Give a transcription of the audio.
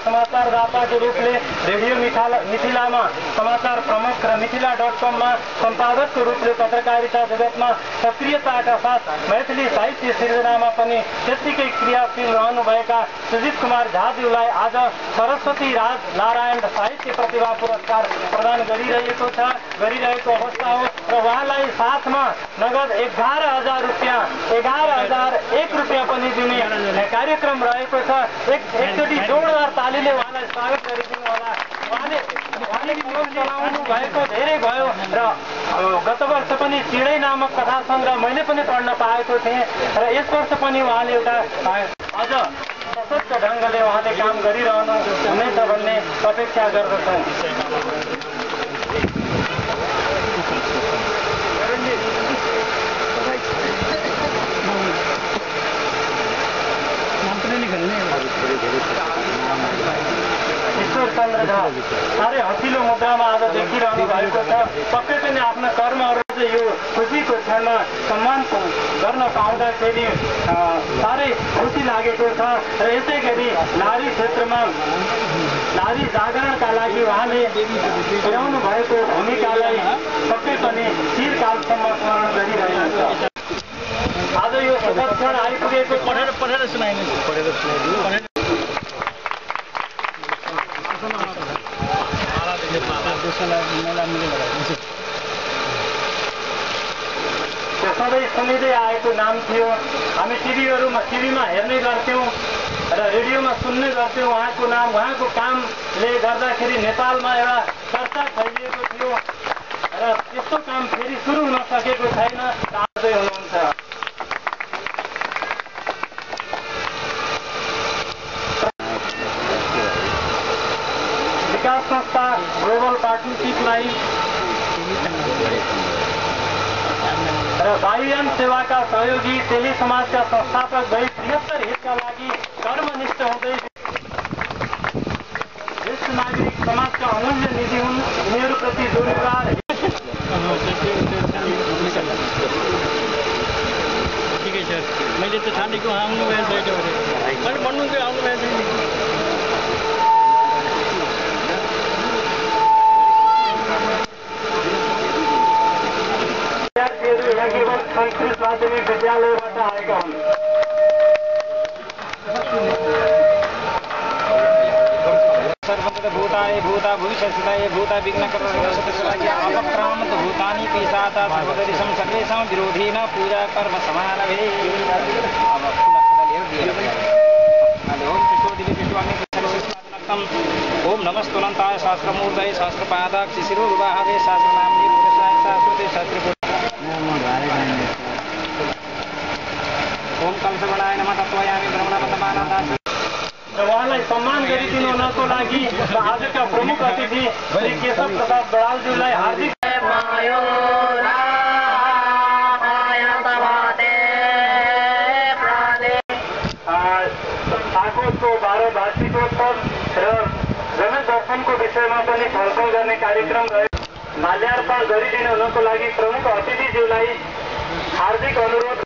समाचारदाता के रूप में रेडियो मिथिला में समाचार प्रमुख र मिथिला.com में संपादक के रूप में पत्रकारिता जगत में सक्रियता का साथ मैथिली साहित्य सिर्जना में पनि त्यतिकै क्रियाशील रहनुभएका सुजित कुमार झाज्यूलाई आज सरस्वती राज नारायण साहित्य प्रतिभा पुरस्कार प्रदान गरिरहेको अवस्था हो र उहाँलाई साथमा नगद 11,000 रुपियाँ 11,001 रुपियाँ पनि दिने कार्यक्रम रहेको छ। एकचोटि जोरदार तालीले उहाँलाई स्वागत गरिदिनु होला। उहाँले चलाउनु भएको धेरै भयो र गत वर्ष पनि चिडै नामक कथा सङ्ग्रह मैले पनि पढ्न पाएको थिएँ र यस वर्ष पनि उहाँले एउटा अझ सशक्त ढङ्गले उहाँले काम गरिरहनु हुनेछ भन्ने अपेक्षा गर्दछौँ। ईश्वर चन्द्र झा साह्रै हँसिलो मुद्रामा आज देखिरहनु भएको छ। पक्कै पनि आफ्ना कर्महरू चाहिँ यो खुसीको क्षणमा सम्मान गर्न पाउँदाखेरि साह्रै खुसी लागेको छ र यसै गरी नारी क्षेत्रमा नारी जागरणका लागि उहाँले पुर्याउनु भएको भूमिकालाई पक्कै पनि चिरकालसम्म स्मरण गरिरहेको छ। आज यो सुखद क्षण आइपुगेको पढेर सुनाइदिनु। त्यो सधैँ सुनिँदै आएको नाम थियो। हामी टिभीमा हेर्ने गर्थ्यौँ र रेडियोमा सुन्ने गर्थ्यौँ। उहाँको नाम उहाँको कामले गर्दाखेरि नेपालमा एउटा चर्चा फैलिएको थियो र यस्तो काम फेरि सुरु हुन सकेको छैन। आजै हुनुहुन्छ। विकास संस्था ग्लोबल पार्टनरशिपलाई र वायुयान सेवाका सहयोगी तेली समाजका संस्थापक भई बृहत्तर हितका लागि कर्मनिष्ठ हुँदै ज्येष्ठ नागरिक समाजका अमूल्य निधि हुन्। यिनीहरूप्रति दुर्व्यवहार ठिकै छ। मैले त छानेको आउनु भएन मैले भन्नुको आउनु भएन। संस्कृत माध्यमिक विद्यालयबाट आएका हुन्। भूताय भूता भविष्यसिताय भूता विघ्नकर्मसुतसुराय अपक्रामत भूतानि पिशाचा सर्वदरिशं सर्वेषां विरोधेन पूजा कर्म समारभे। ओम नमस्तुनन्ताय शास्त्रमूर्तये शास्त्रपादाक्षि शिरोविवाहवे शास्त्रनाम्ने पुरुषाय शाश्वते शास्त्र ओम कलशगणाय नमः तत्त्वयामि ब्रह्मणमतमानदासि। उहाँलाई सम्मान गरिदिनुको लागि आजका प्रमुख अतिथि श्री केशव प्रसाद बडालज्यूलाई हार्दिक ठाकुरको 12 वार्षिकोत्सव र जगत दर्शनको विषयमा पनि छलफल गर्ने कार्यक्रम रह्यो। माल्यार्पण गरिदिनुको लागि प्रमुख अतिथिज्यूलाई हार्दिक अनुरोध।